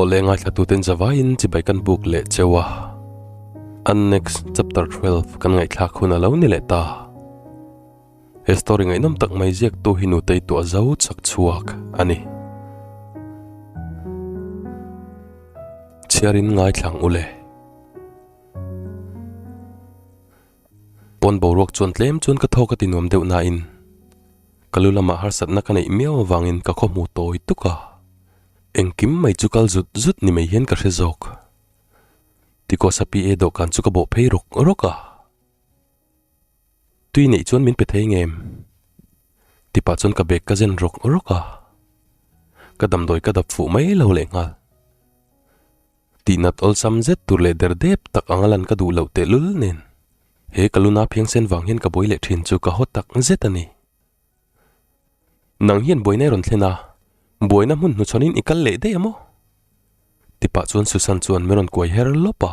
Awle ngaithlatuten zavaiin chibai kan buk leh cheu a. Annex chapter 12 kan ngaihthlak hun a lo ni leh ta. He story ngaihnawm tak mai ziaktu hi nutei tuah zo chak chhuak a ni. Chhiarin ngaithlang ule. Pawn boruak chuan tlem chuan ka thawk a ti nuam deuh nain ka lu lamah harsatna ka neih miau avangin ka khaw hmu tawi tuk a, engkim mai chu kal zut zut ni mai hian ka hre zawk. Tikosa PA dawhkan chu ka bawh phei rawk rawk a. Tui neih chuan min pe thei ngem? Tipah chuan ka bag ka zen rawk rawk a, ka damdawi ka dap fuh mai lo lehnghal. Tihnat awlsam zet tur leh der dep tak anga lan ka duh loh tehlul nen he ka luna phiangsen vang hian ka buai leh thin chu ka haw tak zet a ni. Nang hian buaina i rawn thlen a, buaina hmun hnuchhawnin i kal leh daih a maw? Tipah chuan Susan chuan min rawn kuai her lawp a.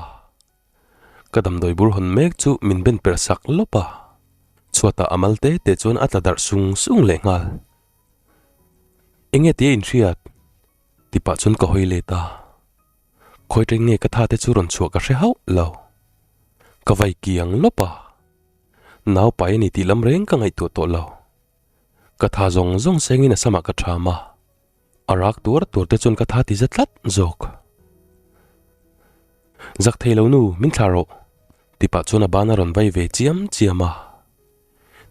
Ka damdawi bur hawn mek chu min ben per sak lawp a, chhuatah a mal te te chuan a tla darh sung sung leh nghal. Enge tia inhriat? Ti pah chuan ka hawi let a, khawi ṭeng nge ka tha te chu rawn chhuah ka hre hauh lo. Ka vai kiang lawp a, nau pai a ni tih lam reng ka ngaihtuah tawh lo. Ka tha zawng zawng sengin a samah ka ṭham a, a rak tuar tuar te chuan ka tha ti za tlat zawk. Zak thei lo nu, min thlah rawh, ti pah chuan a ban a rawn vai ve chiam chiam a.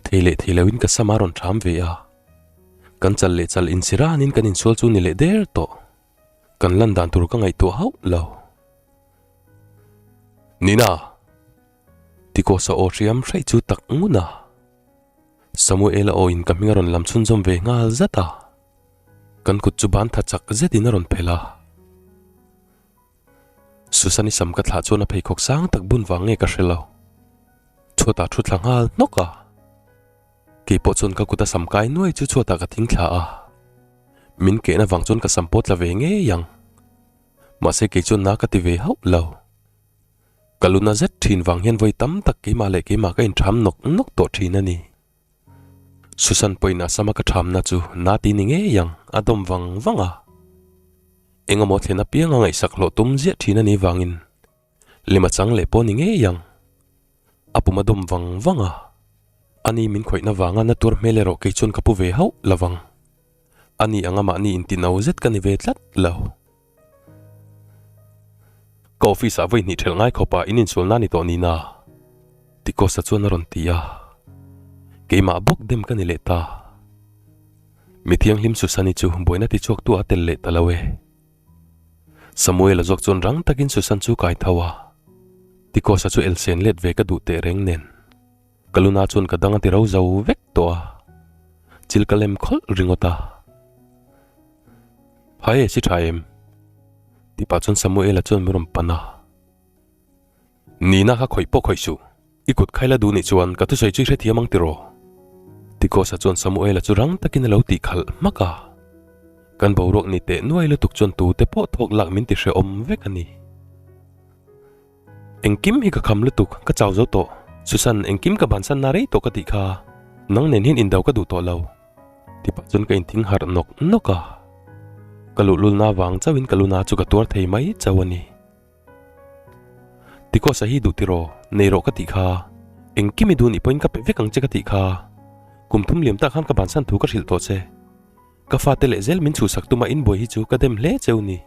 Thei leh thei loin ka sam a rawn ṭham ve a, kan chal leh chal insi ranin kan insual chu ni leh der tawh. Kan lan dan tur ka ngaihtuah hauh lo. Nina! Tikosa aw hriam hraih chu tak ngun a. Samuela aw in ka hming a rawn lam chhunzawm ve nghal zat a. Kan kut chu ban tha chak zetin a rawn phelh a. Susan-i sam ka thlah chuan a pheikhawk sang tak bun vang nge ka hre lo. Chhuatah thu thla nghal hnawk a. Kei pawh chuan ka kut a sam kai nuai chu chhuatah ka thing thla a. Min kehna vang chuan ka sam pawh tla ve ngei ang. Mahse kei chuan na ka ti ve hauh lo. Ka luna zet thin vang hian vawi tam tak keimah leh keimah ka intham nawk nawk tawh thin a ni. Susan pawhin a sama ka thamna chu na ti ni ngei ang a dawm vang vang a. Engemaw thlen apiang a ngaihsak hlawh tum ziah thin a nih vangin lem a chang leh pawh ni ngei ang. A pum a dawm vang vang a, ani min khawihna vanga na tuar hmel erawh kei chuan ka pu ve hauh lo vang. Ani anga mahni inti no zet ka ni ve tlat lo. Ka office ah vawi hnih ṭhelh ngai khawpa in insual na ni tawh nina? Tikosa chuan a rawn ti a, keimah bawk dem ka ni leh ta. Mi thianghlim Susani chu buaina tichhuaktu a tel leh ta lo e. Samuela zawk chuan rang takin Susan chu kai tho a, Tikosa chu elsen let ve ka duh teh reng nen. Ka luna chuan ka dang a ti ro zo vek tawh a, chil ka lem khawlh ringawt a. Hae, si tha em? Tih pah chuan Samuela chuan min rawn pan a. Nina kha khawih pawh khawih suh, i kut khai la duh nih chuan ka thusawi chu i hrethiam ang tiraw? Tikosa chuan Samuela chu rang takin a lo tih khalh hmak a. Kan boruak ni teh nuai lutuk chuan tute pawh thawk lak min ti hrehawm vek a ni. Engkim hi ka kham lutuk, ka chau zo tawh. Susan, engkim ka bansan na rei tawh ka tih kha. Nang nen hian indo ka duh tawh lo. Ti pah chuan ka inthing harh nawk nawk a. Ka luhlulna vang chauhin ka luna chu ka tuar thei mai chauh a ni. Tikosa hi duh tiraw, nei rawh ka tih kha. Engkim i duh nih pawhin ka pe vek ang che ka tih kha. Kum thum liam tak khan ka bansan thu ka hrilh tawh che. Ka fate leh zel min chhuhsak tuma in buai hi chu ka dem hle cheu ni.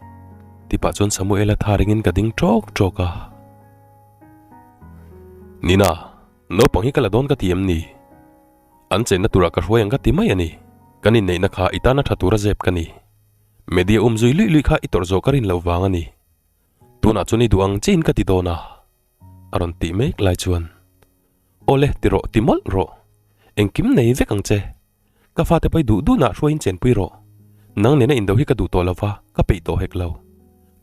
Ti pah chuan Samuela tha ringin ka ding ṭawk ṭawk a. Nina, naupang hi ka la dawn ka ti em ni? An chenna turah ka hruai ang ka ti mai a ni. Kan inneihna kha i tana ṭha tura zep ka ni. Media um zui luih luih kha i tawrh zawh ka rin loh vang a ni. Tunah chuan i duh ang chiin ka ti dawn a, a rawn tih mek lai chuan, Awle, ti rawh, ti mawlh rawh. Engkim nei vek ang che. Ka fate pawi duh duhnah hruaiin chenpui rawh. Nang nena indo hi ka duh tawh lo va, ka peih tawh hek lo.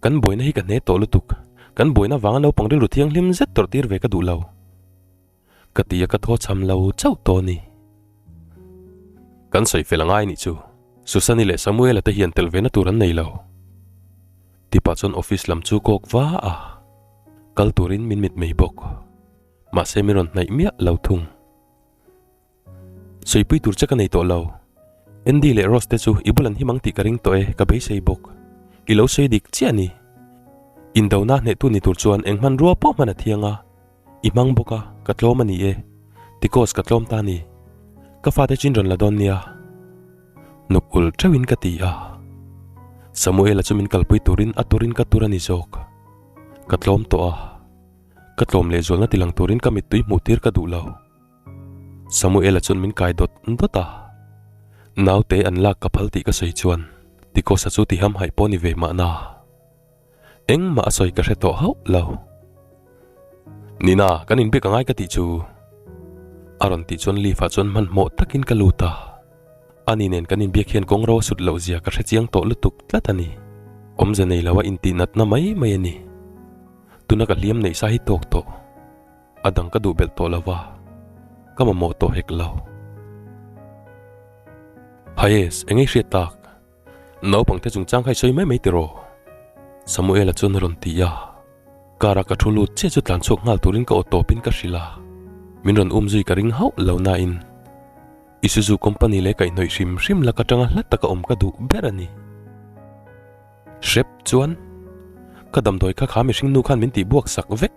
Kan buaina hi ka hne tawh lutuk. Kan buaina vanga naupang rilru thianghlim zet tawrh tir ve ka duh lo. Ka ti a ka thaw cham lo chauh tawh a ni. Kan sawi fel a ngai nih chu. Susani leh Samuela te hian tel ve na tur an nei lo. Tipah chuan office lam chu kawk va a. Kal turin min mit mei bawk. Mahse min rawn hnaih miah lo thung. Sawipuii tur che ka nei tawh lo. Andy leh Rose te chu i bul an him ang tih ka ring tawh e, ka beisei bawk. I lo sawi dik chiah a ni. Indona hnehtu ni tur chuan eng hmanrua pawh hman a thiang a, i hmang bawk a, ka tlawm a ni e. Tikos ka tlawm ta ni. Ka fate chin rawn la dawn nia. Nuk ul teuhin ka ti a. Samuela chu min kalpui turin a turin ka tur a ni zawk. Ka tlawm tawh a. Ka tlawm lehzualna tilang turin ka mittui hmuh tir ka duh lo. Samuela chuan min kai dawt dawt a. Naute an lak ka phal tih ka sawi chuan Tikosa chu ti hamhaih pawh ni ve mahna. Engmah a sawi ka hre tawh hauh lo. Nina, kan inbiak a ngai ka tih chu. A rawn tih chuan lift ah chuan hmanhmawh takin ka lut a. Ani nen kan inbiak hian kawng ro a sut loh zia ka hre chiang tawh lutuk tlat a ni. Awmze nei lo a intih natna mai mai a ni. Tuna ka hliam neih sa hi tawk tawh. A dang ka duh belh tawh lo va, ka mamawh tawh hek lo. Hayes, eng ei hriat tak? Naupangte chungchang kha i sawi mai mai tiraw? Samuela chuan a rawn ti a. Car a ka thu lut chiah chu tlan chhuak nghal turin ka aw tawpin ka hrilh a. Min rawn um zui ka ring hauh lo nain Isuzu company leh kaihhnawih hrim hrim lak atanga hla taka awm ka duh ber a ni. Hrep chuan ka damdawi kha kha mihring nu khan min tihbuak sak vek.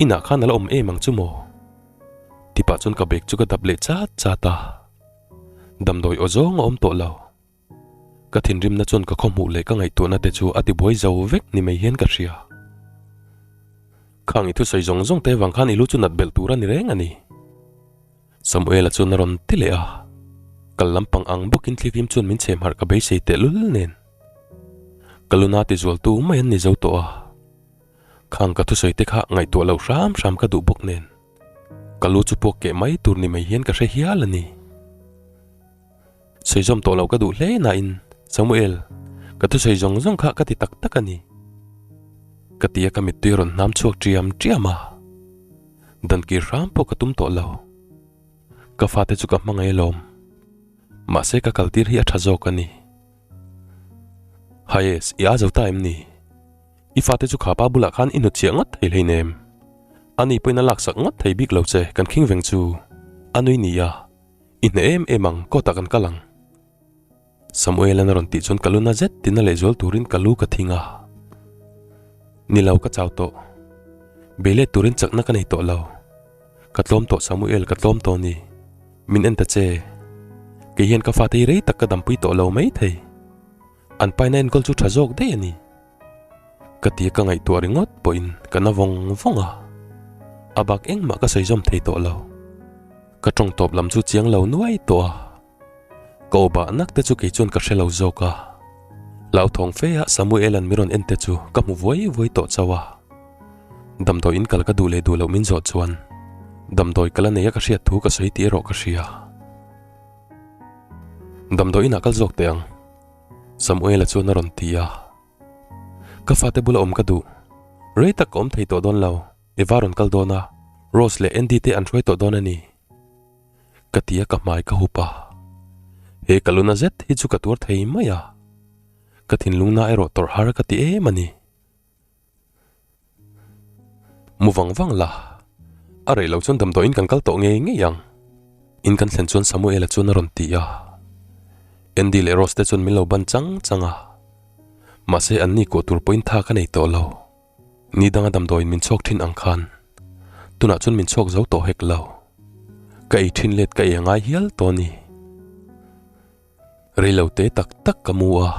Inah khan a la awm em ang chu maw? Ti pah chuan ka bag chu ka dap leh chat chat a. Damdawi aw zawng a awm tawh lo. Ka thinrimna chuan ka khawhmuh leh ka ngaihtuahna te chu a tibuai zo vek ni mai hian ka hria. Khang i thusawi zawng zawng te vang khan i lu chu nat belh tur a ni reng a ni. Samuela chuan a rawn ti leh a. Kal lampang ang bawkin thlifim chuan min chhem harh ka beisei tehlul nen. Ka luna tizualtu mai an ni zo tawh a. Khang ka thusawi te kha ngaihtuah loh hram hram ka duh bawk nen ka lu chu puak keh mai tur ni mai hian ka hre hial a ni. Sawi zawm tawh loh ka duh hle nain Samuel, ka thusawi zawng zawng kha ka ti tak tak a ni. Ka ti a ka mittui a rawn hnam chhuak ṭiam ṭiam a, dan kir hram pawh ka tum tawh lo. Ka fate chu ka hmangaih alawm, mahse ka kaltir hi a ṭha zawk a ni. Hayes, i a zo ta em ni? I fate chu khapa bulah khan i hnutchhiah ngawt thei hleinem. Ani pawhin a laksak ngawt thei bik lo che kan khing veng chu. A nui nia. I hneh em em ang kawtah kan kal ang. Samuel-an a rawn tih chuan ka lu na zet tina lehzual turin ka lu ka thing a. Ni lo ka chau tawh. Bei let turin chakna ka nei tawh lo. Ka tlawm tawh Samuel ka tlawm tawh ni. Min en ta che. Kei hian ka fate hi rei tak ka dampui tawh lo maithei. An paina enkawl chu tha zawk daih a ni. Ka ti a ka ngaihtuah ringawt pawhin ka na vawng vawng a, a bak engmah ka sawi zawm thei tawh lo. Ka tawng tawp lam chu chiang lo nuai tawh a, ka aw bah nak te chu kei chuan ka hre lo zawk a. Hlauthawng fe a Samuel-a'n mi rawn en te chu ka hmu vuai vuai tawh chauh a. Damdawi in kal ka duh leh duh loh min zawh chuan damdawi ka la nei a ka hriat thu ka sawi tih erawh ka hria. Damdawi inah kal zawk teh ang. Samuela chuan a rawn ti a. Ka fate bula awm ka duh. Rei tak ka awm thei tawh dawn lo. Eva rawn kal dawn a, Rose leh Andy te an hruai tawh dawn a ni. Ka ti a ka hmai ka hup a. He ka luna zet hi chu ka tuar thei mai a. Ka thinlungna erawh tawrh har ka ti em a ni. Mu vang vang la, a rei lo chuan damdawiin kan kal tawh ngei ngei ang. In kan thlen chuan Samuela chuan a rawn ti a. Andy leh Rose te chuan min lo ban chang chang a. Mahse an ni kuah tur pawhin tha ka nei tawh lo. Ni danga damdawiin min chhawk thin ang khan tunah chuan min chhawk zo tawh hek lo. Ka ei thin let ka ei a ngai hial tawh a ni. Rei lo te tak tak ka mu a.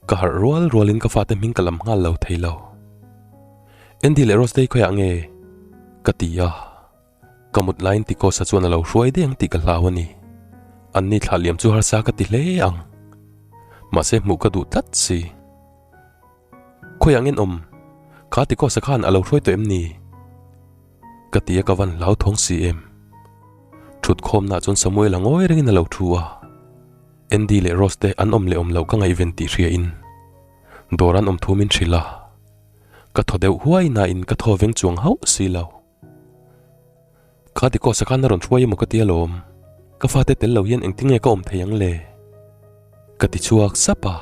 Ka harh rual rualin ka fate hming ka lam nghal lo thei lo. Andy leh Rose-tei khawiah nge? Ka ti a. Ka mut laiin Tikosa chuan a lo hruai daih ang tih ka hlau a ni. Anni thlah liam chu harsa ka ti hle ang. Mahse hmuh ka duh tlat si. Khawiah nge an awm? Kha Tikosa khan a lo hruai tawh em ni? Ka ti a ka van hlau thawng si em. Thut khawmnaah chuan Samuel-a ngawi rengin a lo thu a. Andy leh Rose te an awm leh awm loh ka ngaihven tih hria in dawr an awm thu min hrilh a, ka thaw deuh huai na in ka thaw veng chuang hauh si lo. Kha ti kawsa khan a rawn hruai emaw ka ti alawm, ka fate tel lo hian engtin nge ka awm thei ang le? Ka ti chhuak sap a,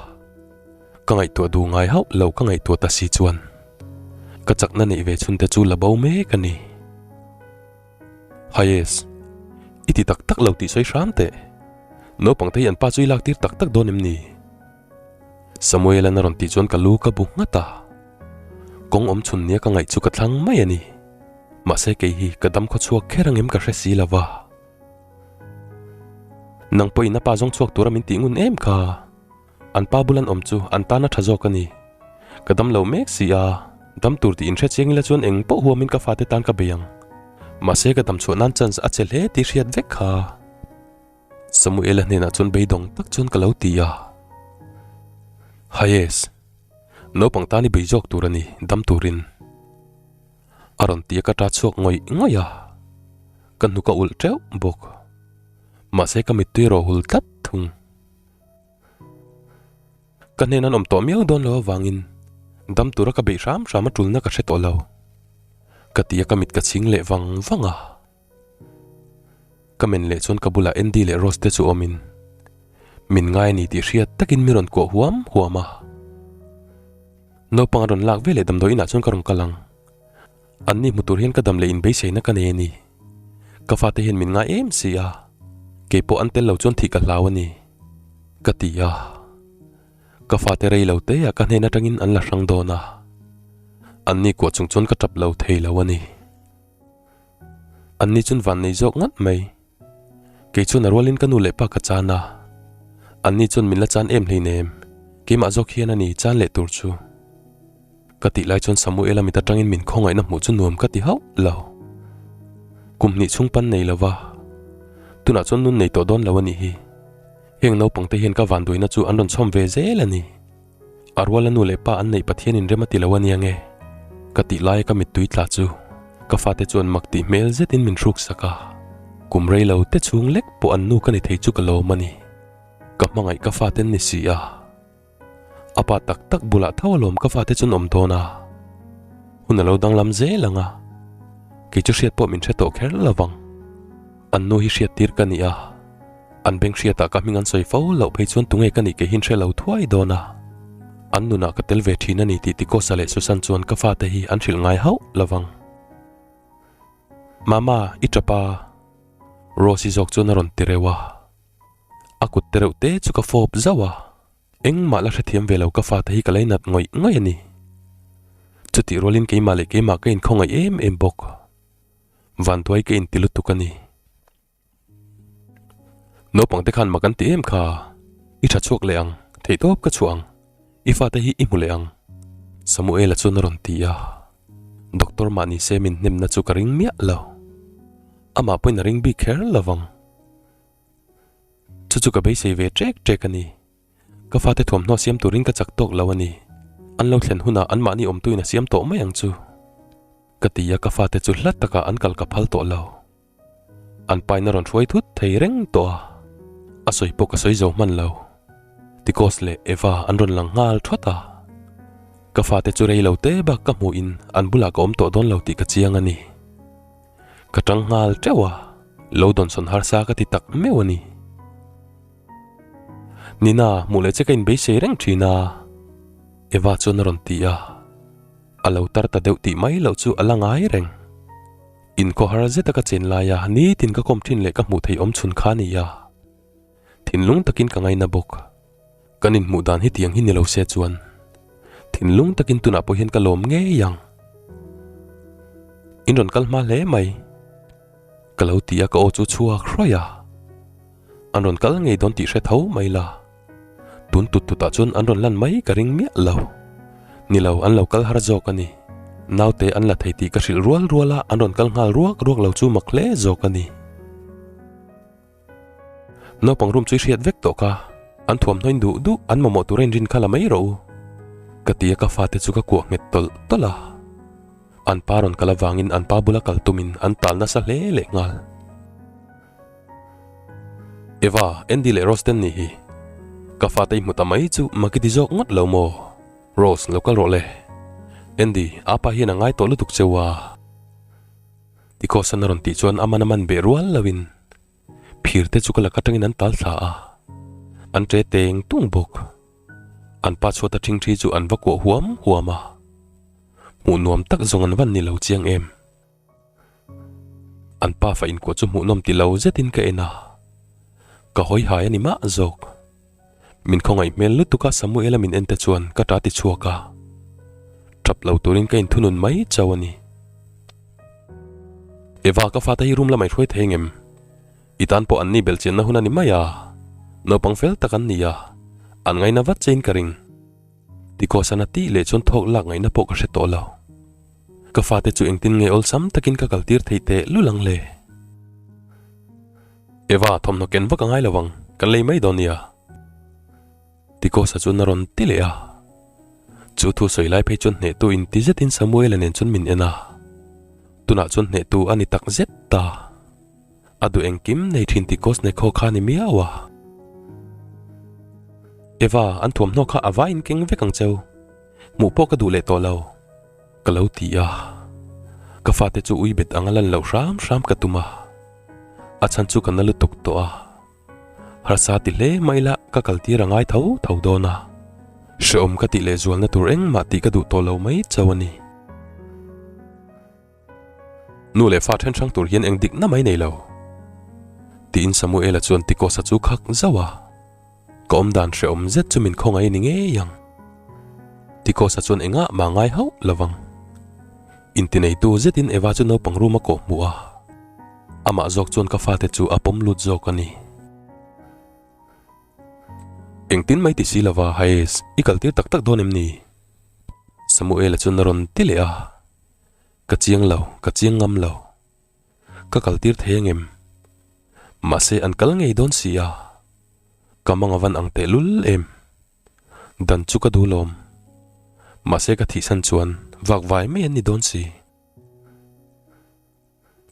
ka ngaihtuah duh ngai hauh lo ka ngaihtuah ta si chuan ka chakna neih ve chhun te chu la bo mek a ni. Hayes, i ti tak tak lo tih sawi hram teh. Naupang te hi an pa chu i lak tir tak tak dawn em ni? Samuel-a'n a rawn tih chuan ka lu ka bu nghat a. Kawng awm chhun nia ka ngaih chu ka thlang mai a ni. Mahse kei hi ka dam khaw chhuak kher angem ka hre si lo va. Nang pawhin a pa zawng chhuak tura min tih ngun em kha. An pa bul an awm chu an tan a tha zawk a ni. Ka dam lo mek si a, dam tur tih inhre chiang ila chuan eng pawh huamin ka fate tan ka bei ang. Mahse ka dam chhuah nan chance a che hle tih hriat vek kha. Samuela hnenah chuan beidawng tak chuan ka lo ti a. Hayes, naupang tan i bei zawk tur a ni, dam turin. A rawn ti a ka ta chhuak ngawih ngawih a, ka hnuk a ulh teuh bawk. Mahse ka mittui erawh hul tlat thung. Ka hnen an awm tawh miau dawn lo avangin dam tura ka beih hram hram a tulna ka hre tawh lo. Ka ti a ka mit ka chhing leh vang vang a. Ka men leh chuan ka bulah Andy leh Rose te chu awmin min ngai a ni tih hriat takin mi rawn kuah huam huam a. Naupang a rawn lak ve leh damdawi inah chuan ka rawn kal ang. Anni hmu tur hian ka dam leh inbeisaina ka nei a ni. Ka fate hian min ngai em si a, kei pawh an tel lo chuan thih ka hlau a ni, ka ti a. Ka fate rei lo te ah ka hnen atangin an la hrang dawn a, anni kuah chung chuan ka tap lo thei lo a ni. Anni chuan van nei zawk ngat mai. Kei chuan a rualin ka nu leh pa ka chan a, anni chuan min la chan em hleinem, keimah zawk hian a ni chan leh tur chu. Ka tih lai chuan Samuela mit atangin min khawngaihna hmuh chu nuam ka ti hauh lo. Kum hnih chhung pan nei lova, tunah chuan nun nei tawh dawn lo a nih hi. Heng naupang te hian ka vanduaina chu an rawn chhawm ve zel a ni. A ruala nu leh pa an neih Pathianin rem a ti lo a nia nge? Ka tih laia ka mittui tla chu ka fate chuan mak tih hmel zetin min hruk sak a. Kum rei lo te chhung lek pawh an nu ka ni thei chu ka lawm a ni. Ka hmangaih ka faten ni si a. A pa tak tak bulah tho alawm ka fate chuan awm dawn a. Hun a lo danglam zel ang a. Kei chu hriat pawh min hre tawh kher lo vang. An nu hi hriattir ka ni a. An beng hriatah ka hming an sawi fo loh phei chuan tunge ka nih keihin hre lo thuai dawn a. An nunah ka tel ve thin a ni tih Tikosa leh Susan chuan ka fate hi an hrilh ngai hauh lo vang. Mama, i tap a? Rose-i zawk chuan a rawn ti reuh a. A kut te reuh te chu ka fawp zauh a. Engmah la hrethiam ve lo ka fate hi ka lainat ngawih ngawih a ni. Chutih rualin keimah leh keimah ka inkhawngaih em em bawk. Vantuai ka inti lutuk a ni. Naupang te khan mak an ti em kha, i tha chhuak leh ang, theihtawp ka chhuah ang, i fate hi i hmu leh ang, Samuela chuan a rawn ti a. Doctor mah ni se min hnemna chu ka ring miah lo. Amah pawhin a ring bik kher lo vang. Chu chu ka beisei ve ṭek ṭek a ni. Ka fate thuamhnaw siam turin ka chak tawk lo a ni. An lo thlen hunah anmahni awmtuin a siam tawh mai ang chu. Ka ti a, ka fate chu hla takah an kal ka phal tawh lo. An pain a rawn hruai thut thei reng tawh a, a sawi pawh ka sawi zo hman lo. Tikos leh Eva an rawn lang nghal thawt a. Ka fate chu rei lo te bak ka hmuhin an bulah ka awm tawh dawn lo tih ka chiang a ni. Ka tang nghal teuh a, lo dawnsawn harsa ka ti tak meuh a ni. Nina, hmuh leh che ka inbeisei reng thin a, Eva chuan a rawn ti a. A lo tar ta deuh tih mai loh chu a la ngai reng. Inkhawhar zeta ka chen laia nitin ka kawm thin leh ka hmuh theih awm chhun kha a ni a. Thinlung takin ka ngaina bawk. Kan inhmuh dan hi tiang hi ni lo se chuan thinlung takin tunah pawh hian ka lawm ngei ang. In rawn kal hma hle mai. Ka lo ti a ka aw chu chhuak hruai a. An rawn kal ngei dawn tih hre tho mai la. Tun tut tutah chuan an rawn lan mai ka ring miah lo. Ni lo, an lo kal har zawk a ni. Naute an la thei tih ka hrilh rual rual a, an rawn kal nghal ruak ruak lo chu mak hle zawk a ni. Naupang room chu i hriat vek tawh kha, an thuamhnaw in duh duh an mamawh tura inrin kha la mai rawh u. Ka ti a ka fate chu ka kuah nghet tawlh tawlh a. An pa rawn kal avangin an pa bula kal tumin an tal nasa hle leh nghal. Eva, Andy leh Rose ten nih hi. Ka fate i hmu ta mai chu mak i ti zawk ngawt lo maw? Rose, lo kal rawh le. Andy, apa hian a ngai tawh lutuk cheu a. Tikawsan a rawn tih chuan aman aman beh rual loin phir te chu ka lak atangin an tal thla a, an ṭe teng tung bawk. An pa chhuata ṭhingṭhi chu an va kuah huam huam a, hmuh nuam tak zawng an van ni lo chiang em. An pa fa inkuah chu hmuhnawm ti lo zetin ka en a, ka hawi hai a ni mah zawk. Min khawngaih hmel lutuk a Samuela min en te chuan ka ṭa ti chhuak a. Tap lo turin ka inthunun mai chauh a ni. Eva, ka fate hi room lamah i hruai thei engem? I tan pawh anni belhchianna hun a ni mai a, naupang fel tak an ni a, an ngaina vat chein ka ring. Tikawsana tih leh chuan thawk lak ngaihna pawh ka hre tawh lo. Ka fate chu engtin nge awlsam takin ka kaltir theih teh lul ang le? Eva, thawmhnaw ken vak a ngai lo ang, kan lei mai dawn nia. Tikosa chuan a rawn ti leh a. Chu thu sawi lai phei chuan hnehtu inti zetin Samuela nen chuan min en a. Tunah chuan hnehtu a ni tak zet ta. A duh engkim nei thin Tikos Nekho kha a ni miau a. Eva, an thuamhnaw kha a vaiin keng vek ang cheu. Hmuh pawh ka duh leh tawh lo. Ka lo ti a. Ka fate chu ui bet anga lan loh hram hram ka tum a. A chhan chu ka na lutuk tawh a. Harsa ti hle mai la ka kaltir a ngai tho tho dawn a. Hrehawm ka tih lehzualna tur engmah tih ka duh tawh lo mai chauh a ni. Nu leh fa then hrang tur hian eng dikna mai nei lo. Tiin Samuela chuan Tikosa chu khak zauh a. Ka awm dan hrehawm zet chu min khawngaih a ni ngei ang. Tikosa chuan engah mah ngai hauh lo vang. Intineitu zetin Eva chu naupang room a kawh hmuh a. Amah zawk chuan ka fate chu a pawm lut zawk a ni. Engtin mai ti si lova, Haes, i kaltir tak tak dawn em ni? Samuela chuan a rawn ti leh a. Ka chiang lo, ka chiang ngam lo. Ka kaltir thei angem? Mahse an kal ngei dawn si a. Ka mang avan ang teh lul em? Dan chu ka duh lawm. Mahse ka thihsan chuan vak vai mai an ni dawn si.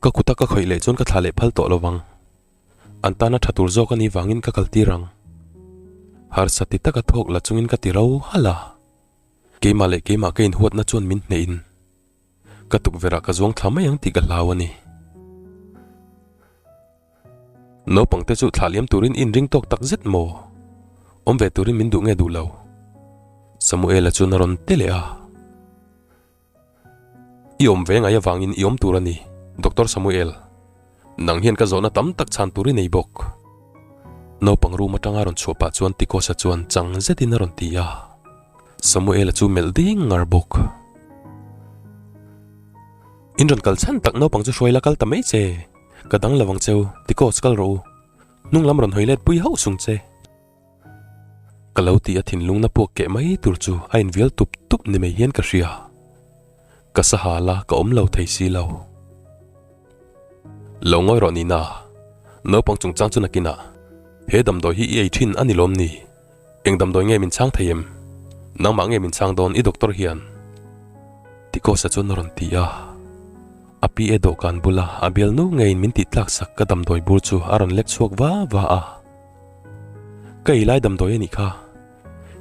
Ka kuta ka khawih leh chuan ka thlah leh phal tawh lovang. An tana tha tur zawk a nih vangin ka kaltir ang. Harsa ti taka thawk la chungin ka ti ro halh a. Keimah leh keimah ka inhuatna chuan min hnehin ka tukverhah ka zuang thla mai ang tih ka hlau a ni. Naupangte chu thlah liam turin i inring tawk tak zet maw? Awm ve turin min duh nge duh lo? Samuela chuan a rawn ti leh a. I awm ve ngai avangin i awm tur a ni, Doctor Samuel. Nang hian ka zawhna tam tak chhan tur i nei bawk. Naupang room atanga rawn chhuah pah chuan Tikosa chuan chang zetin a rawn ti a. Samuela chu melh ding ngar bawk. In rawn kal chhan tak naupang chu hruai la kal ta mai che. Ka dang lo ang cheu, Tikos kal rawh u. Hnung lam rawn hawi let pui hauh sung che. Ka lo ti a thinlungna puak keh mai tur chu a invial tup tup ni mai hian ka hria. Ka sahal a, ka awm lo thei si lo. Lo ngawi rawh Nina, naupang chungchang chu nakinah he damdawi hi i ei thin a ni lawm ni? Eng damdawi nge min chhang thei em? Nangmah nge min chhang dawn i doctor hian? Tikosa chuan a rawn ti a. A PA dawhkan bula a bialnu ngeiin min tih tlak sak ka damdawi bur chu a rawn lek chhuak va va a. Ka ei lai damdawi a nih kha.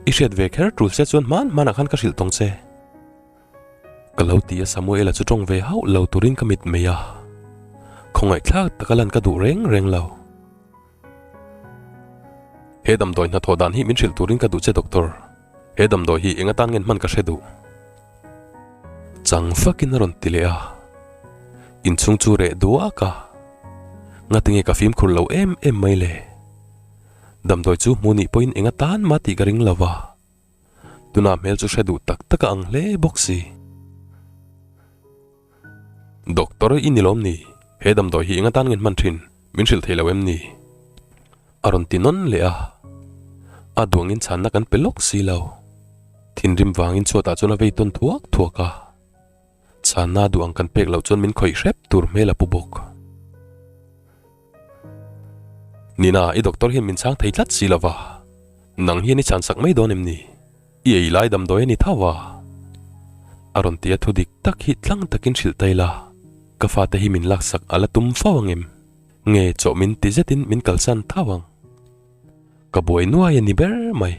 I hriat ve kher tul se chuan hman hmanah khan ka hrilh tawng che. Ka lo ti a Samuela chu tawng ve hauh lo turin ka mit mai a. Khawngaihthlak taka lan ka duh reng reng lo. He damdawi hnathawh dan hi min hrilh turin ka duh che Doctor. He damdawi hi eng atan ngen hman ka hre duh. Chang fakin a rawn ti leh a. Inchhung chu reh duak a. Ngatinge ka fimkhur lo em em mai le. Damdawi chu hmu nih pawhin eng atan mah tih ka ring lo va. Tunah hmel chu hre duh tak tak a ang hle bawk si. Doctor i ni lawm ni? He damdawi hi eng atan ngen hman thin? Min hrilh thei lo em ni? A rawn ti nawn leh a. A duangin chhanna kan pe lawk si lo. Thinrim vangin chhuatah chuan a vei tawn thuak thuak a. Chhanna duh ang kan pek loh chuan min khawih hrep tur hmel a pu bawk. Nina, i doctor hian min chhang thei tlat si lo va. Nang hian i chhansak mai dawn em ni? I ei lai damdawi a ni tho a. A rawn ti a thu dik tak hi tlang takin hrilh ta ila, ka fate hi min laksak a la tum fo ang em? Nge chawh min ti zetin min kalsan tho ang? Ka buai nuai a ni ber mai.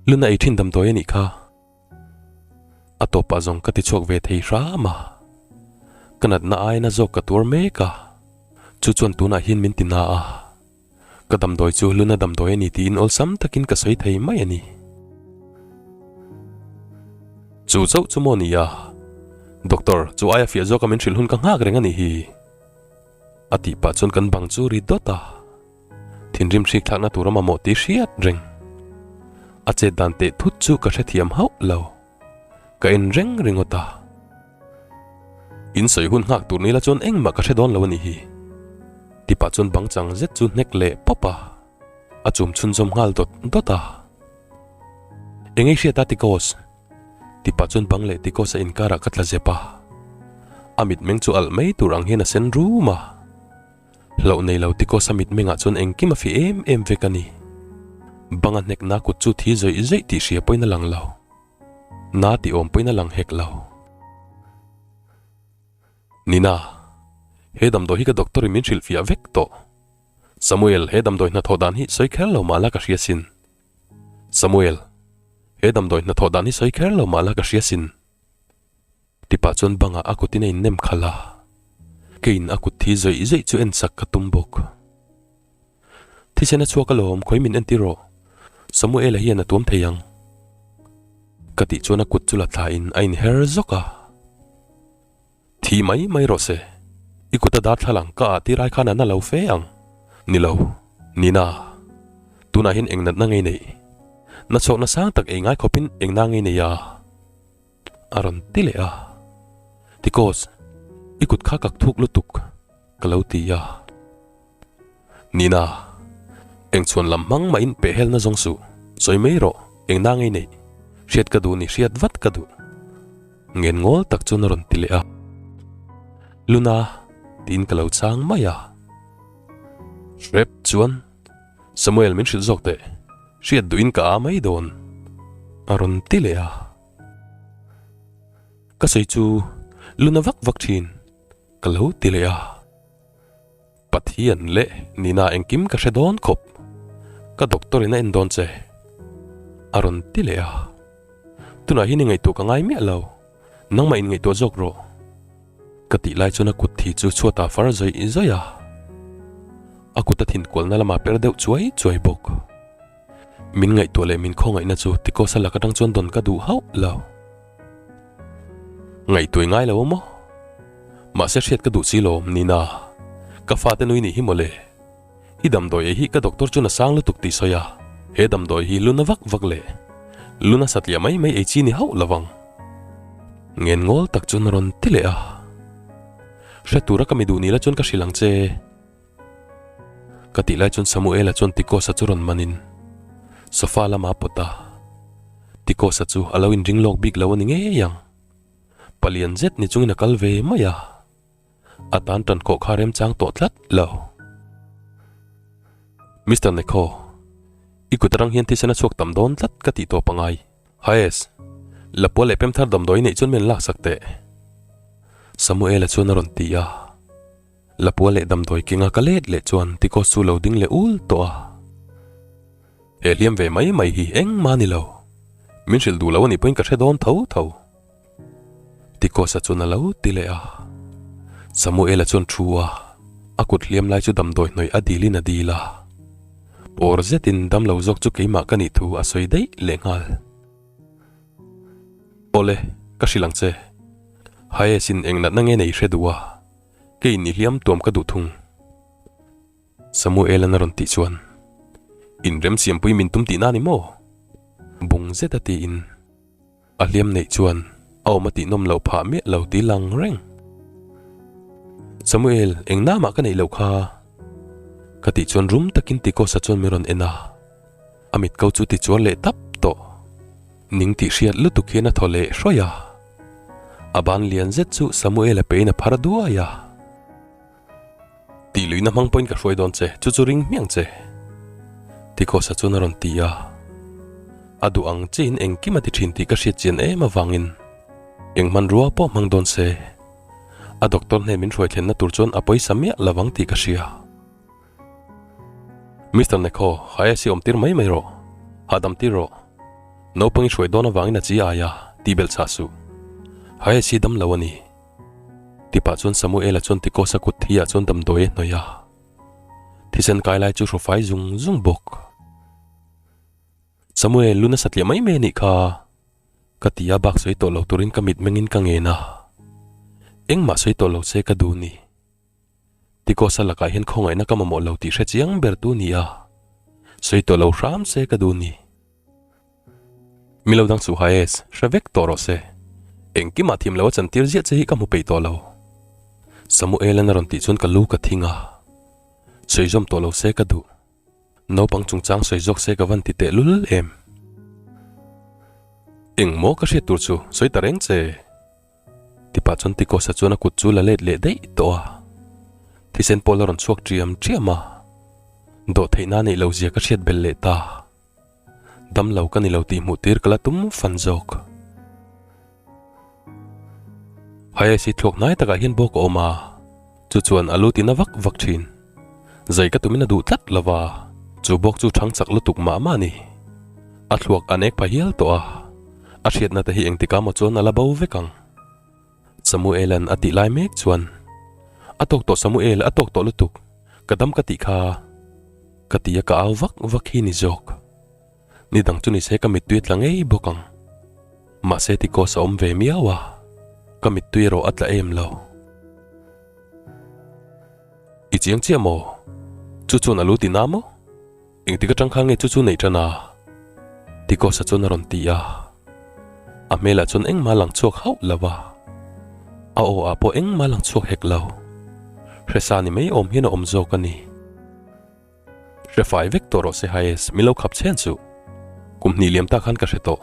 Luna ei thin damdawi a nih kha. A tawpah zawng ka ti chhuak ve thei hram a. Ka natna aina zawk ka tuar mek a. Chu chuan tunah hian min ti na a. Ka damdawi chu luna damdawi a ni tiin awlsam takin ka sawi thei mai a ni. Chu chauh chu maw ni a? Doctor, chu aia fiah zawka min hrilh hun ka nghak reng a nih hi. A tih pah chuan kan bang chu ri dawt a. Thinrim hrik thlakna tur a mamawh tih hriat reng. A chet dan teh thut chu ka hrethiam hauh lo. Ka en reng ringawt a. In sawi hun nghak tur nila chuan engmah ka hre dawn lo a nih hi. Tipah chuan bang chang zet chu hnek leh pawp a. A chum chhunzawm nghal dawt dawt a. Eng ei hriat a Tikos? Tipah chuan bang leh Tikos a inkarah ka tla zep a. A mitmeng chu alh mai tur ang hian a sen rum a. Hlauh nei lo Tikos a mitmengah chuan engkim a fi em em vek a ni. Bang a hnekna kut chu thi zawih zawih tih hria pawhin a lang lo. Na tih awm pawhin a lang hek lo. Nina, he damdawi hi ka doctor in min hrilhfiah vek tawh. Samuel, he damdawi hnathawh dan hi sawi kher lo mah la ka hria sin. Samuel, he damdawi hnathawh dan hi sawi kher lo mah la ka hria sin. Tipah chuan bangah a kutin a innem khalh a, keiin a kut thi zawih zawih chu en sak ka tum bawk. Thisen a chhuak alawm, khawi min entir rawh, Samuela hian a tuam thei ang. Ka tih chuan a kut chu la thlain a inher zawk a. Thi mai mai rawh se, i kut a darthlalang ka ah tir ai khan a na lo fe ang. Ni lo, Nina, tunah hian eng natna ngei nei? Na chhawkna sang tak ei ngai khawpin eng na ngei nei a? A rawn ti leh a. Tikos, i kut kha kak thuk lutuk, ka lo ti a. Nina, eng chhuan lam hmang mahin pehhelna zawng suh, sawi mai rawh, eng na ngei neih, hriat ka duh ni hriat vat ka duh. Ngen ngawl tak chuan a rawn ti leh a. Luna, tiin ka lo chang mai a. Hrep chuan, Samuel min hrilh zawk teh, hriat duhin ka a mai dawn, a rawn ti leh a. Ka sawi chu luna vak vak thin, ka lo ti leh a. Pathian leh Nina engkim ka hre dawn khawp, ka doctor in a en dawn che, a rawn ti leh a. Tunah hian i ngaihtuah ka ngai miah lo, nangmah in ngaihtuah zawk rawh. Ka tih lai chuan a kut thi chu chhuatah far zawih zawih a, a kut a thin kualna lamah per deuh chuai chuai bawk. Min ngaihtuah leh min khawngaihna chu Tikosa lak atang chuan dawn ka duh hauh lo. Ngaihtuah i ngai lo maw? Mahse hriat ka duh si lo, Nina. Ka fate nui nih hi mawle. I damdawi ei hi ka doctor chuan a sang lutuk tih sawi a, he damdawi hi luna vak vak leh luna satliah mai mai ei chi ni hauh lo vang. Ngen ngawl tak chuan a rawn ti leh a. Hre tura ka mi duh ni la chuan ka hrilh ang che. Ka tih lai chuan Samuela chuan Tikosa chu rawn manin sofa lamah a pawt a, Tikosa chu a lo inring lawk bik lo a ni ngei ang. Palian zet ni chungin a kal ve mai a, a tan tan khawh kha remchang tawh tlat lo. Mister Nekho, i kut atang hian thisen a chhuak tam dawn tlat ka tih tawp angai. Haes, Lapua leh Pemthar damdawi neih chuan min laksak teh. Samuela chuan a rawn ti a. Lapua leh damdawi kenga ka let leh chuan Tikos chu lo ding leh ul tawh a. He hliam ve mai mai hi engmah a ni lo. Min hrilh duh lo a nih pawhin ka hre dawn tho tho. Tikosa chuan a lo ti leh a. Samuela chuan thu a, a kut hliam lai chu damdawi hnawih a dilin a dil a. Pawr zetin damlo zawk chu keimah ka nih thu a sawi daih leh nghal. Awle, ka hrilh ang che. Haes-in eng natna nge nei hre duh a? Keiin i hliam tuam ka duh thung. Samuel-an a rawn tih chuan, Inremsiampui min tum tihna a ni maw? Bung zeta tiin a hliam neih chuan a awm a tihnawm loh phah miah lo ti lang reng. Samuel, eng namah ka neih loh kha? Ka tih chuan rum takin Tikosa chuan min rawn en a. A mit ko chu ti chuan leh tap tawh. Ning tih hriat lutuk hian a thaw leh hrawih a. A ban lian zet chu Samuel-a pein a phar duai a. Tih luihna hmang pawhin ka hruai dawn che, chu chu ring hmiang che. Tikhosa chuan a rawn ti a. A duh ang chiin engkim a ti thin tih ka hriat chian em avangin eng hmanrua pawh hmang dawn se. A doctor hnen min hruai thlenna tur chuan a pawisa miah lovang tih ka hria. Mister Nekho, Hayes hi awm tir mai mai rawh. Hahdam tir rawh. Naupang i hruai dawn avangin a chi ai a, tih belh chah suh. Hayes hi dam lo a ni. Tipah chuan Samuela chuan Tikosa kut thi ah chuan damdawi a hnawih a. Thisen kai lai chu hrawfai zung zung bawk. Samuel, lu nasa tliah mai mai a nih kha. Ka ti a bak sawi tawh lo turin ka mit mengin ka ngen a. Engmah sawi tawh lo se ka duh ni. Tikosa lakah hian khawngaihna ka mamawh lo tih hre chiang ber tu ni a, sawi tawh lo hram se ka duh ni. Mi lo dang chu Hayes, hre vek tawh rawh se. Engkimah thim lo a chantir ziah che hi ka hmu peih tawh lo. Samuel-an a rawn tih chuan ka lu ka thing a. Sawi zawm tawh lo se ka duh. Naupang chungchang sawi zawk se ka van ti teh lul em. Engmaw ka hriat tur chu sawi ta reng che. Tipah chuan Tikosa chuan a kut chu la let leh daih tawh a. Thisen pawh la rawn chhuak ṭiam ṭiam a. Dawhtheihna neih lo zia ka hriat belh leh ta. Damlo ka ni lo tih hmuh tir ka la tum fan zawk. Hayes hi thluak hnai takah hian bawk a awm a, chu chuan a lu tina vak vak thin. Zai ka tumin a duh tlat lo va, chu bawk chu thang chak lutuk mah mah a ni. A thluak an ek pha hial tawh a, a hriatna te hi engtikah maw chuan a la bo vek ang. Samuel-a'n a tih lai mek chuan, A tawk tawh Samuel, a tawk tawh lutuk, ka dam ka tih kha. Ka ti a ka au vak vak hi ni zawk. Ni dang chu nise ka mittui a tla ngei bawk ang. Mahse Ticos a awm ve miau a, ka mittui erawh a tla em lo. I chiang chiah maw? Chu chuan a lu ti na maw? Engtik atang khan nge chu chu neih tan a? Ticos-a chuan a rawn ti a. A hmelah chuan engmah a lang chhuak hauh lo a, a aw ah pawh engmah a lang chhuak hek lo. Hresa ni mai awm hian a awm zawk a ni. Hre fai vek tawh rawh se Hayes, min lo khap chhen suh. Kum hnih liam ta khan ka hre tawh.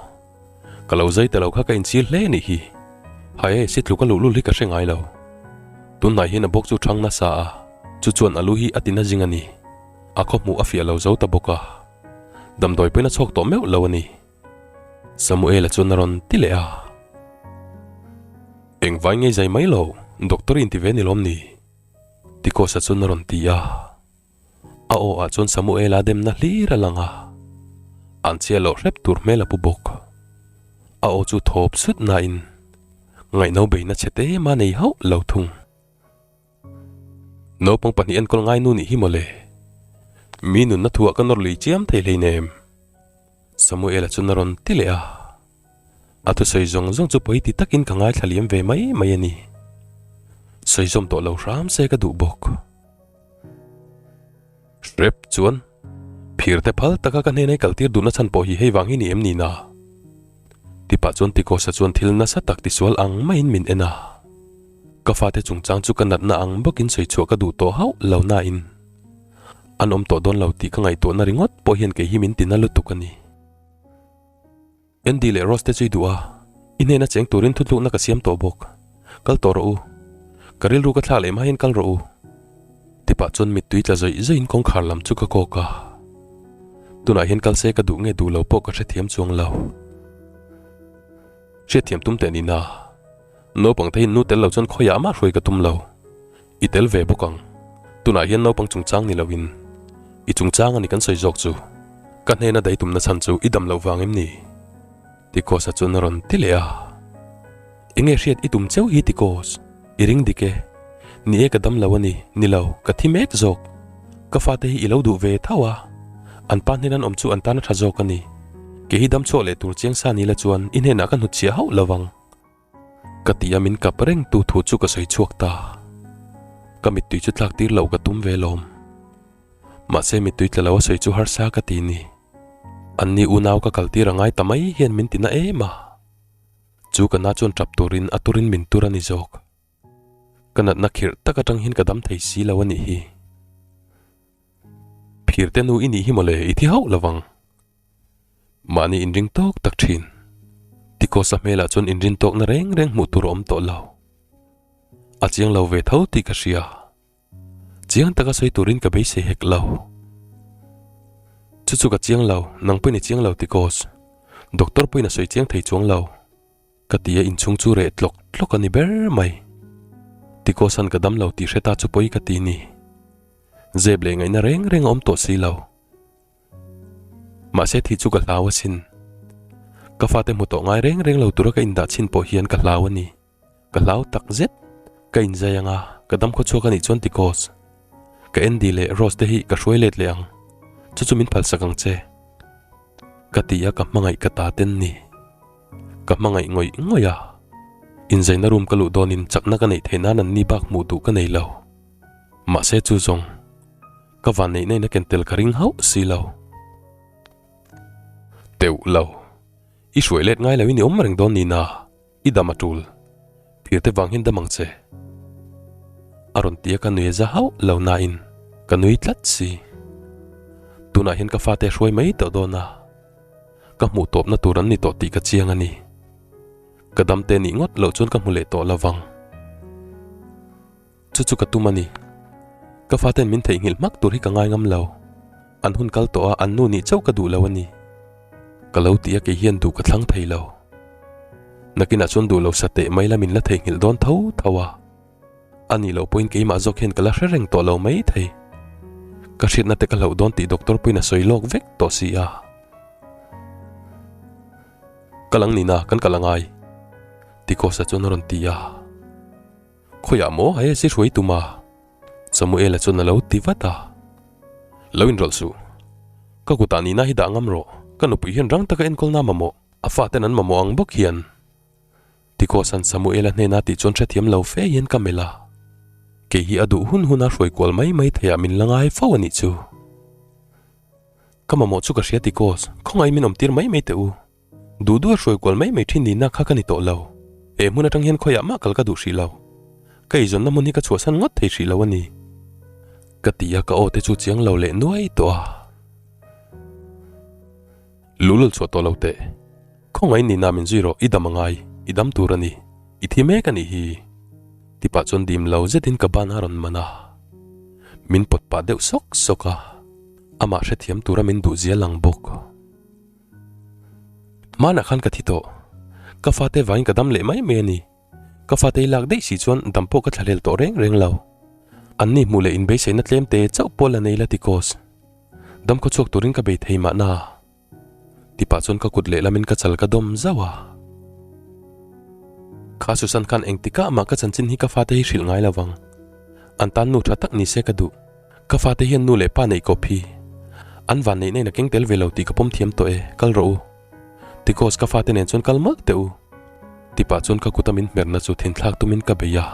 Ka lo zai ta lo kha ka inchhir hle anih hi. Hayes, i tluk a luhlul hi ka hre ngai lo. Tunhnai hian a bawk chu thang nasa a, chu chuan a lu hi a ti na zing a ni. A khaw hmuh a fiah lo zo ta bawk a. Damdawi pawhin a chhawk tawh meuh lo a ni. Samuel-a chuan a rawn ti leh a. Engvai ngei zai mai lo, doctor i inti ve ni lawm ni? Tikosa chuan a rawn ti a. A aw ah chuan Samuela demna hlir a lang a, an chhia loh hrep tur hmel a pu bawk. A aw chu thawp sut nain ngaihno beina chhe te mah nei hauh lo thung. Naupang pahnih enkawl ngai nu nih hi mawle. Mi nunna thuah ka nawr lui chiam thei hleinem. Samuela chuan a rawn ti leh a. A thusawi zawng zawng chu pawi ti takin ka ngaithla liam ve mai mai a ni. Sawi zawm tawh lo hram se ka duh bawk. Hrep chuan phir te phal taka ka hnenai kaltir duhna chhan pawh hi hei vang hi ni em ni na? Tipah chuan Tikosa chuan thil nasa tak tisual ang maiin min en a. Ka fate chungchang chu ka natna ang bawkin sawi chhuah ka duh tawh hauh lo nain an awm tawh dawn lo tih ka ngaihtuahna ringawt pawh hian kei hi min tina lutuk a ni. Andy leh Rose te chu i duh a, i hnena cheng turin thutlukna ka siam tawh bawk. Kal tawh rawh u. Ka rilru ka thlak leh hma hian kal rawh u. Tipah chuan mittui tla zawih zawihin kawngkhar lam chu ka kawk a. Tunah hian kal se ka duh nge duh lo pawh ka hrethiam chuang lo. Hriatthiam tum teh nina. Naupang te hian nu tel lo chuan khawiah mah hruai ka tum lo. I tel ve bawk ang. Tunah hian naupang chungchang ni loin i chungchang a ni kan sawi zawk chu. Ka hnena dai tumna chhan chu i dam loh vang em ni? Tikos-a chuan a rawn ti leh a. Enge hriat i tum cheu hi Tikos? I ring dik e. Ni e ka dam lo a ni, ni lo, ka thi mek zawk. Ka fate hi i lo duh ve tho a. An pa hnen an awm chu an tan a tha zawk a ni. Kei hi dam chhuak leh tur chiang sa ni la chuan i hnenah ka hnutchhiah hauh lo vang. Ka ti a min kap reng tu thu chu ka sawi chhuak ta. Ka mittui chu tlak tir loh ka tum ve lawm. Mahse mittui tla lo a sawi chu harsa ka ti ni. Anni unau ka kal tir a ngai ta mai hian min ti na em a. Chu ka na chuan tap turin a turin min tur a ni zawk. Ka natna khirh tak atang hian ka dam thei si lo a nih hi. Phirte nu i nih hi mawle i thi hauh lovang. Mahni inring tawk tak thin. Tikosa hmelah chuan inrin tawkna reng reng hmuh tur a awm tawh lo. A chiang lo ve tho tih ka hria. Chiang taka sawi turin ka beisei hek lo. Chu chu ka chiang lo, nang pawhin i chiang lo Tikos. Doctor pawhin a sawi chiang thei chuang lo. Ka ti a inchhung chu reh tlawk tlawk a ni ber mai. Tikosan ka dam lo tih hre ta chu pawi ka ti ni. Zep leh ngaihna reng reng a awm tawh si lo. Mahse thi chu ka hlau asin. Ka fate hmu tawh ngai reng reng lo tura ka indah chhin pawh hian ka hlau a ni. Ka hlau tak zet. Ka inzai anga ka dam khaw chhuak a nih chuan Tikos, ka Andy leh Rose te hi ka hruai let leh ang. Chu chu min phalsak ang che. Ka ti a ka hmangaih ka ta ten ni. Ka hmangaih ngawih ngawih a. Inzaina room ka luh dawnin chakna ka neih theih nan an ni bak hmuh duh ka nei lo. Mahse chu zawng. Ka van neih nain a ken tel ka ring hauh si lo. Teuh lo. I hruai let ngai loin i awm reng dawn nina, i dam a tul. Phir te vang hian dam ang che. A rawn ti a ka nui a za hauh lo nain ka nui tlat si. Tunah hian ka fate a hruai mai tawh dawn a, ka hmuh tawpna tur an ni tawh tih ka chiang a ni. Ka dam te nih ngawt loh chuan ka hmu leh tawh lo vang. Chu chu ka tum a ni. Ka faten min theihnghilh hmak tur hi ka ngai ngam lo. An hun kal tawh a, an nu nih chauh ka duh lo a ni. Ka lo ti a kei hian duh ka thlang thei lo. Nakinah chuan duh lo sa teh mai la min la theihnghilh dawn tho tho a. A nih loh pawhin keimah zawk hian ka la hre reng tawh lo mai thei. Ka hriatna te ka hlauh dawn tih doctor pawhin a sawi lawk vek tawh si a. Kal ang nina kan kal angai. Tikosa chuan a rawn ti a. Khawiah maw hei si hruai tum a? Samuela chuan a lo ti vat a. Lo inrawlh suh. Ka kutah nihna hi dah ngam rawh. Ka nupui hian rang taka enkawl na mamawh. A faten an mamawh ang bawk hian. Tikawsan Samuela hnena tih chuan hrethiam lo fe hian ka melh a. Kei hi a duh hun huna hruai kual mai mai theiah min la ngai fo a nih chu. Ka mamawh chu ka hria Tikos, khawngaih min awmtir mai mai teh u. Duh duh a hruai kual mai mai thin nihna kha ka ni tawh lo. He hmun atang hian khawiah mah kal ka duh hrih lo. Ka eizawnna hmun hi ka chhuahsan ngawt thei hrih lo a ni. Ka ti a ka aw te chu chiang lo leh nuai tawh a. Lulul chhuah tawh lo teh. Khawngaih nihna min zui rawh i dam a ngai, i dam tur a ni. I thi mek a nih hi. Ti pah chuan dim lo zetin ka ban a rawn man a. Min pawt pah deuh sawk sawk a. Amah hrethiam tura min duh zia lang bawk. Hmanah khan ka thi tawh. Ka fate vangin ka dam leh mai mai a ni. Ka fate i lak daih si chuan dam pawh ka thlahlel tawh reng reng lo. Anni hmuh leh inbeisaina tlem te chauh pawh la nei la ti kaws. Dam khaw chhuak turin ka bei thei mahna. Ti pah chuan ka kut lehlamin ka chal ka dawm zauh a. Kha Susan khan engtikah mah ka chanchin hi ka fate hi hrilh ngai lo vang. An tan nu tha tak ni se ka duh. Ka fate hian nu leh pa neih kawp hi an van neih na in a keng tel ve lo tih ka pawm thiam tawh e, kal rawh u. Tikos ka fate nen chuan kal mawlh teh u. Tipah chuan ka kuta min hmerna chu thinthlak tumin ka bei a.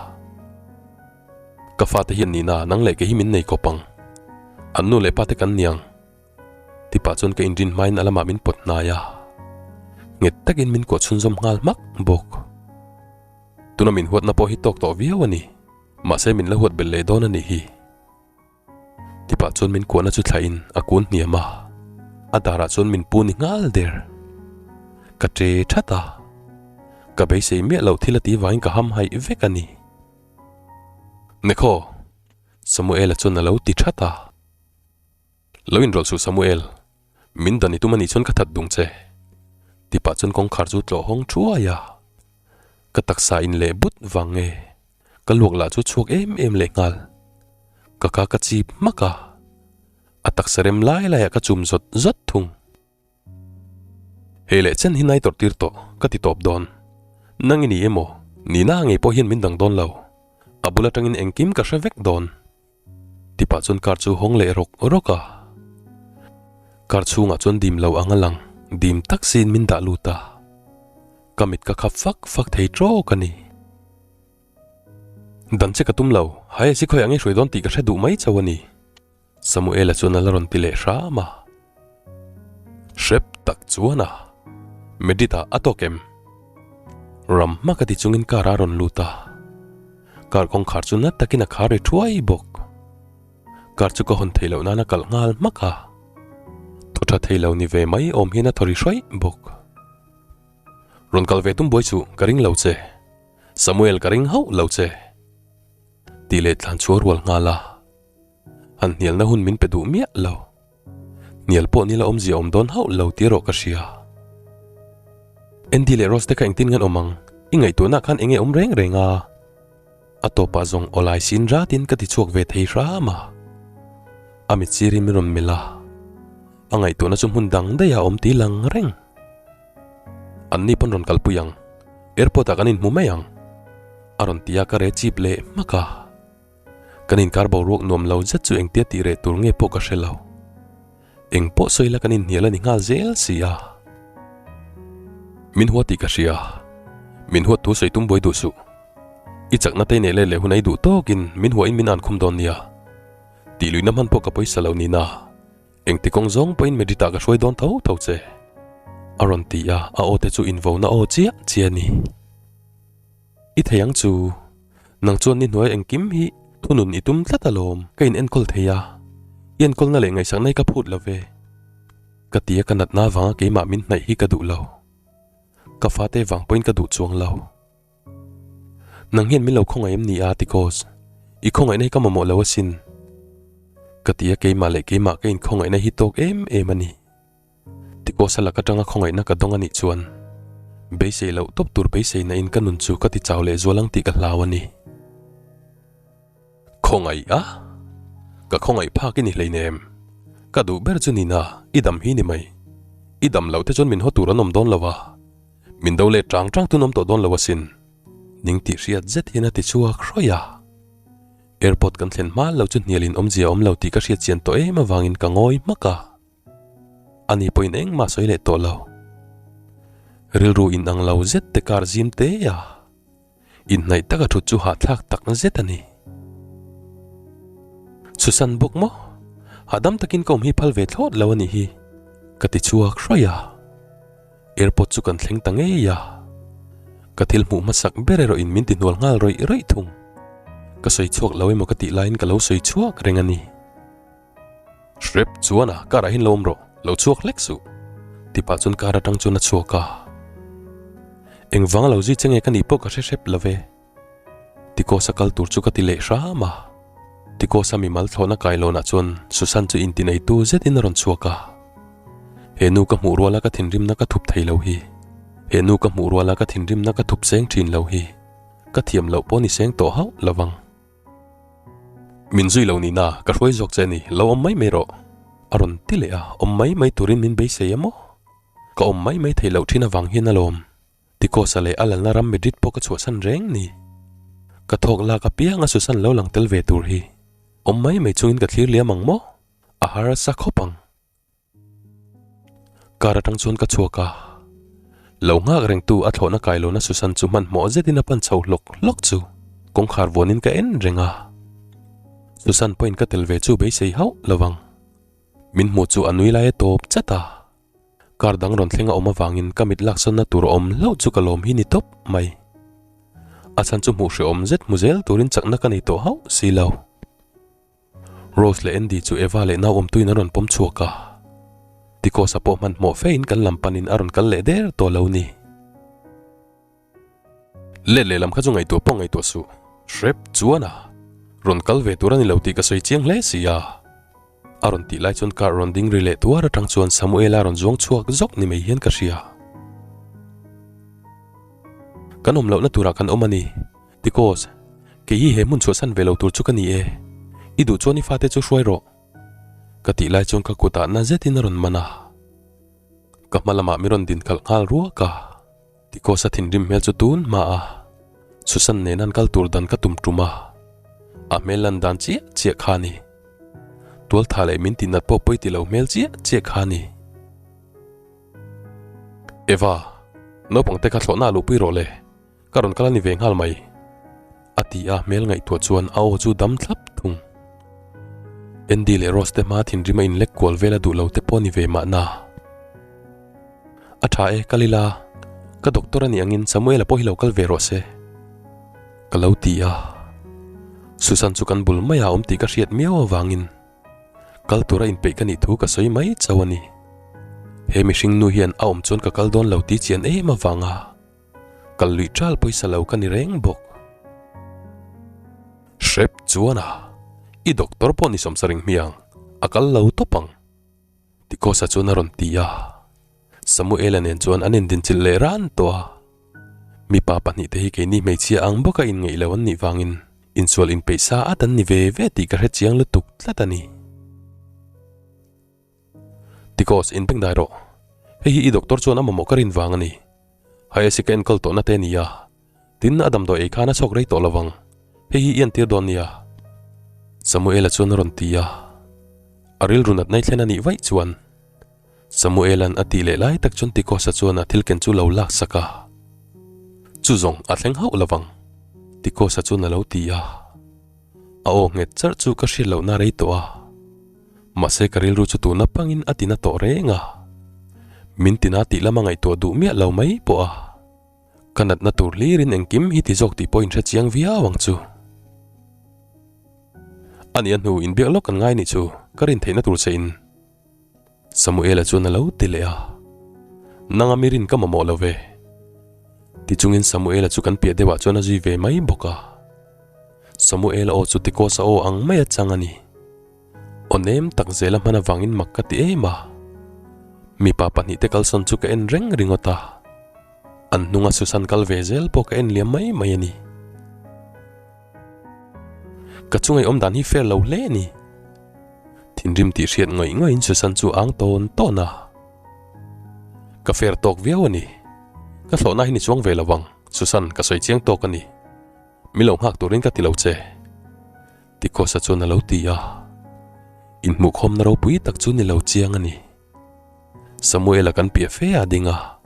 Ka fate hian nihna nang leh kei hi min nei kawp ang. An nu leh pa te kan niang. Tipah chuan ka inrin hmain a lamah min pawt hnai a. Nghet takin min kuah chhunzawm nghal hmak bawk. Tuna min huatna pawh hi tawk tawh viau a ni. Mahse min la huat belh leh dawn a nih hi. Tipah chuan min kuahna chu thlahin a kun hniam a, a darah chuan min pu ni nghal der. Ka che that a, ka beisei miah loh thil a ti vangin ka ham haih vek a ni. Nekhaw! Samuela chuan a lo ti that a. Lo inrawlh suh Samuel, min dan i tum a nih chuan ka that dung che. Tipah chuan kawngkhar chu tlawh hawng thuai a, ka taksa in leh but vang nge ka luak lah chu chhuak em em leh nghal. Ka ka ka chip hmak a, a taksa rem lai laiah ka chum zawt zawt thung. Hei leh chen hi nai tawrh tir tawh ka ti tawp dawn. Nang i ni emaw, nihna ngei pawh hian min dang dawn lo. A bul atangin engkim ka hre vek dawn. Tipah chuan car chu hawng leh rawk rawk a. Car chhungah chuan dim lo ang a lang, dim tak siin min dah lut a. Ka mit ka khap fak fak thei trawk a ni. Dan che ka tum lo, hai a si khawiah nge hruai dawn tih ka hre duh mai chauh a ni. Samuela chuan a la rawn ti leh hram a. Hrep tak chuan a. Medita a tawk em? Ram hma ka ti chungin car a rawn lut a. Car kawngkhar chu na takin a khar ri thuai bawk. Car chu ka hawn theih loh nan a kalh nghal hmak a. Thaw tha thei lo ni ve mai awm hian a thaw ri hraih bawk. Rawn kal ve tum buai suh, ka ring lo che. Samuel ka ring hauh lo che. Tih leh tlan chhuah rual nghal a. Han hnialna hun min pe duh miah lo. Hnial pawh nila awmzia awm dawn hauh lo tih erawh ka hria. Andy leh Rose te kha engtin ngan awm ang? I ngaihtuahna khan enge awm reng reng a? A tawpah zawng awlai sin ratin ka ti chhuak ve thei hram a. A mit sirin min rawn melh a. A ngaihtuahna chu hmun dang daih a awm tih lang reng. Anni pawn rawn kalpui ang. Airport ah kan inhmu mai ang. A rawn ti a ka re chip leh hmak a. Kan inkar boruak nuam lo zet chu engtia tih reh tur nge pawh ka hre lo. Eng pawh sawi la kan inhnial a ni nghal zel si a. Min hua tih ka hria. Min huat thu sawi tum buai duh suh. I chakna te nei let leh hun a i duh tawkin min huain min an khum dawn nia. Tih luihna hman pawh ka pawisa lo nina. Engti kawng zawng pawhin Medita ka hruai dawn tho tho che. A rawn ti a, a aw te chu invona aw chiah chiah a ni. I thei ang chu, nang chuan ni hnuai engkim hi thunun i tum tlat alawm, ka in enkawl thei a, i enkawlna leh ngaihsakna hi ka phut lo ve. Ka ti a, ka natna avanga keimah min hnaih hi ka duh lo. Ka fate vang pawhin ka duh chuang lo. Nang hian min lo khawngaih em ni a Tikos? I khawngaihna hi ka mamawh lo asin. Ka ti a, keimah leh keimah ka inkhawngaihna hi tawk em em a ni. Tikosa lak atanga khawngaihna ka dawng a nih chuan beisei loh tawp tur beiseina in ka nun chu ka ti chau leh zual ang tih ka hlau a ni. Khawngaih a? Ka khawngaih phak i ni hleinem. Ka duh ber chu nina i dam hi ni mai. I dam loh te chuan min haw tur an awm dawn lo a. Min do leh tang tang tun awm tawh dawn lo asin. Ning tih hriat zet hian a ti chhuak hrawih a. Airport kan thlen hma lo chu hnial in awmzia a awm lo tih ka hriat chian tawh em avangin ka ngawi hmak a. Ani pawhin engmah sawi leh tawh lo. Rilru inang lo zet te kar zim te a. Inhnaih taka thut chu hahthlak tak zet a ni. Susan bawk maw? Hahdam takin ka awm hi phal ve thlawt lo a nih hi, ka ti chhuak hrawih a. Airport chu kan thleng ta ngei a. Ka thil hmuh hmasak ber erawh in min ti hnual nghal rawih rawih thung. Ka sawi chhuak lo emaw ka tih laiin ka lo sawi chhuak reng a ni. Hrep chuan a car ah hian lo awm rawh, lo chhuak hlek suh. Ti pah chuan car atang chuan a chhuak a. Engvang a lo zui che nge ka nih pawh ka hre hrep lo ve. Tikosa kal tur chu ka ti leh hram a. Tikosa mimal thlawhna kailawnah chuan Susan chu intineitu zetin a rawn chhuak a. He nu ka hmuh ruala ka thinrimna ka thup thei lo hi. He nu ka hmuh ruala ka thinrimna ka thup seng thin lo hi. Ka thiam loh pawh ni seng tawh hauh lo vang. Min zui lo nihna ka hruai zawk che ni, lo awm mai mai rawh. A rawn ti leh a, awm mai mai turin min beisei a maw? Ka awm mai mai theih loh thin avang hian alawm. Tikosa leh a lalna ram Madrid pawh ka chhuahsan reng ni. Ka thawk lak apiang a Susan lo lang tel ve tur hi. Awm mai mai chungin ka thlir liam ang maw? A harsa khawp ang. Car atang chuan ka chhuak a, lo nghak rengtu a thlawhna kai lohna Susan chu hmanhmawh zetin a pan chho hlawk hlawk chu kawngkhar vuanin ka en reng a. Susan pawhin ka tel ve chu beisei hauh lo vang. Min hmuh chu a nui lai a tawp chat a. Car dang rawn thleng a awm avangin ka mit laksawnna tur a awm hlauh chu ka lawm hi ni tawp mai. A chhan chu hmuh hrehawm zet hmu zel turin chakna ka nei tawh hauh si lo. Rose leh Andy chu Eva leh nau awmtuin an rawn pawm chhuak a. Ticos-a pawh hmanhmawh fein kan lam panin a rawn kal leh der tawh lo ni. Let lehlam kha chu ngaihtuah pawh ngaihtuah suh. Hrep chuan a rawn kal ve tur a ni lo tih ka sawi chiang hle si a. A rawn tih lai chuan car rawn ding ri leh tuar atang chuan Samuela rawn zuang chhuak zawk ni mai hian ka hria. Kan awm lohna turah kan awm a ni. Tikos, kei hi he hmun chhuahsan ve lo tur chu ka ni e. I duh chuan i fate chu hruai rawh. Ka tih lai chuan ka kutah na zetin a rawn man a. Ka hma lamah mi rawn din khalh nghal ruak a. Tikos a thinrim hmel chu tun hma a. Susan nen an kal tur dan ka tum tum a. A hmel lan dan chiah chiah kha a ni. Tualtha leh min tihnat pawh pawi ti lo hmel chiah chiah kha a ni. Eva, naupangte kha thlawhna a luhpui rawh le. Ka rawn kal a ni ve nghal mai, a ti a, hmel ngaihtuah chuan a aw chu dam thlap thung. Andy leh Rose te hma thinrim a inlek kual vel a duh lo te pawh a ni ve mahna. A tha e, kal ila, ka doctor a nih angin Samuel-a pawh hi lo kal ve rawh se, ka lo ti a. Susan chu kan bul maiah a awm tih ka hriat miau avangin kal tura inpeih ka nih thu ka sawi mai chauh a ni. He mihring nu hian a awm chuan ka kal dawn lo tih chian em avanga Kal luih ṭal pawisa lo ka ni reng bawk. Hrep chuan a, i doctor pawh ni sawmsa ring hmiang, a kal lo tawp ang. Tikosa chuan a rawn ti a. Samuela nen chuan an indinchilh leh ran tawh a. Mipa pahnihte hi keini hmeichhia ang bawka inngeih lo an nih vangin insual inpeih sa at an ni ve ve tih ka hre chiang lutuk tlat a ni. Tikos, inbeng dai rawh. Hei hi i doctor chuan a mamawh ka rin vang a ni. Hayasi ka enkawl tawhna te a ni a. Tin, a damdawi ei khan a chhawk rei tawh lo vang. Hei hi i entir dawn nia. Samuela chuan a rawn ti a. A rilru nat nai thlen a nih vaih chuan. Samuela'n a tih leh lai tak chuan Tikosa chuan a thil ken chu lo lak sak a. Chu zawng a thleng hauh lo vang, Tikosa chuan a lo ti a. A aw nghet charh chu ka hriat lohna rei tawh a. Mahse ka rilru chu tuna pangin a tina tawh reng a. Min tina tih lama ngaihtuah duh miah lo mai pawh a. Ka natna tur hlirin engkim hi ti zawk tih pawh inhre chiang viau ang chu. A nia hnu inbiak lawk kan ngai nih chu ka rin theihna tur che in. Samuela chuan a lo ti leh a, Nanga mi rin ka mamawh lo ve. Tichungin Samuela chu kan piah deuhah chuan a zui ve mai bawk a. Samuela aw chu Tikosa aw ang mai a chang a ni. Aw nem tak zela hman avangin mak ka ti em a. Mipa pahnihte kalsawn chu ka en reng ringawt a. An hnunga Susan kal ve zel pawh ka en liam mai mai a ni. Ka chunga i awm dan hi fair lo hle a ni. Thinrim tih hriat ngawih ngawih in Susan chu a ang tawn tawn a. Ka fair tawk viau a ni. Ka thlawhna hi ni chuang ve lo ang, Susan, ka sawi chiang tawk a ni. Mi lo nghak turin ka ti lo che. Tikosa chuan a lo ti a. Inhmuhkhawmna ropui tak chu ni lo chiang a ni. Samuela kan piah fe a ding a.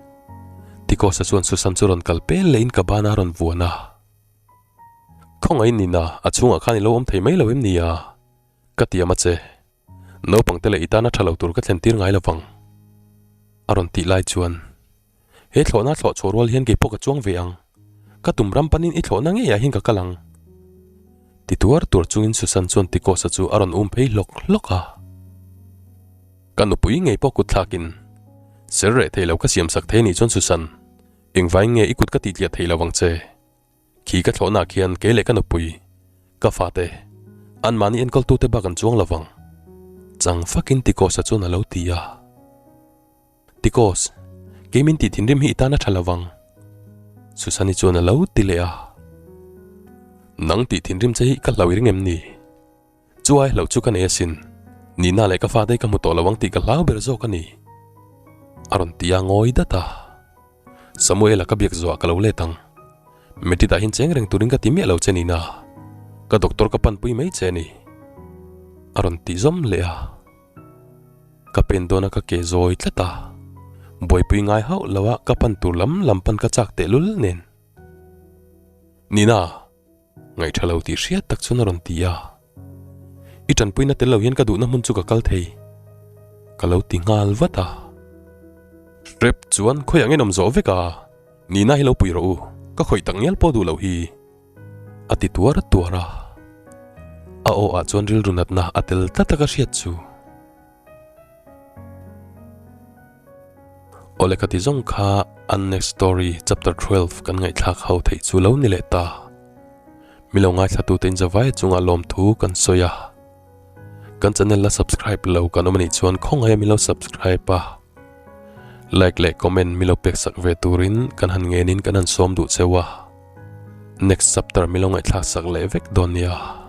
Tikosa chuan Susan chu rawn kal pel leh in ka ban a rawn vuan a. Khawngaih nina a chhungah khan i lo awm thei mai lo em ni a? Ka tiam a che. Naupang te leh i tana tha lo tur ka thlen tir ngai lovang. A rawn tih lai chuan, He thlawhna thlawh chhuah rual hian keipawh ka chuang ve ang. Ka tum ram panin i thlawhna ngeiah hian ka kal ang. Ti tuar tuar chungin Susan chuan Tikosa chu a rawn um phei hlawk hlawk a. Ka nupui ngei pawh kut thlakin, Ser reh thei lo ka siam sak thei anih chuan Susan, engvain nge i kut ka tih tliah thei lo ang che? Khi ka thlawhnaah khian kei leh ka nupui, ka fate, anmahni enkawltute bak an chuang lovang. Chang fakin Tikos-a chuan a lo ti a. Tikos, kei min tih thinrim hi i tan a tha lovang. Susani chuan a lo ti leh a. Nang tih thinrim che hi ka hlau i ring em ni? Chu ai hlauh chu ka nei asin. Nihna leh ka fate hi ka hmu tawh lo ang tih ka hlau ber zawk a ni. A rawn ti a ngawi dat a. Samuela ka biak zuah ka lo let ang. Madrid ah hian cheng reng turin ka ti miah lo che nihna. Ka doctor ka panpui mai che a ni. A rawn ti zawm leh a. Ka pen dawn a ka ke zawi tlat a. Buaipui ngai hauh lo a ka pan tur lam lam pan ka chak tehlul nen. Nihna! Ngaihṭha lo tih hriat tak chuan a rawn ti a. I ṭanpuina tel lo hian ka duhna hmun chu ka kal thei. Ka lo ti nghal vat a. Hrep chuan khawiah nge nawm zawh vek a, Nina hi lo pui rawh u, ka khawih tak ngial pawh duh loh hi. A ti tuar tuar a. A aw ah chuan rilru natna a tel tlat a ka hriat chu. Awle ka ti zawng kha an next story chapter 12 kan ngaihthlak ho theih chu lo ni leh ta. Mi lo ngaithla tute in zavai chungah lawmthu kan sawi a. Kan channel la subscribe lo kan awm anih chuan khawngaih a mi lo subscribe a. Like leh comment mi lo pek sak ve turin kan han ngenin kan han sawm duh cheu a. Next chapter mi lo ngaihthlak sak leh vek dawn nia.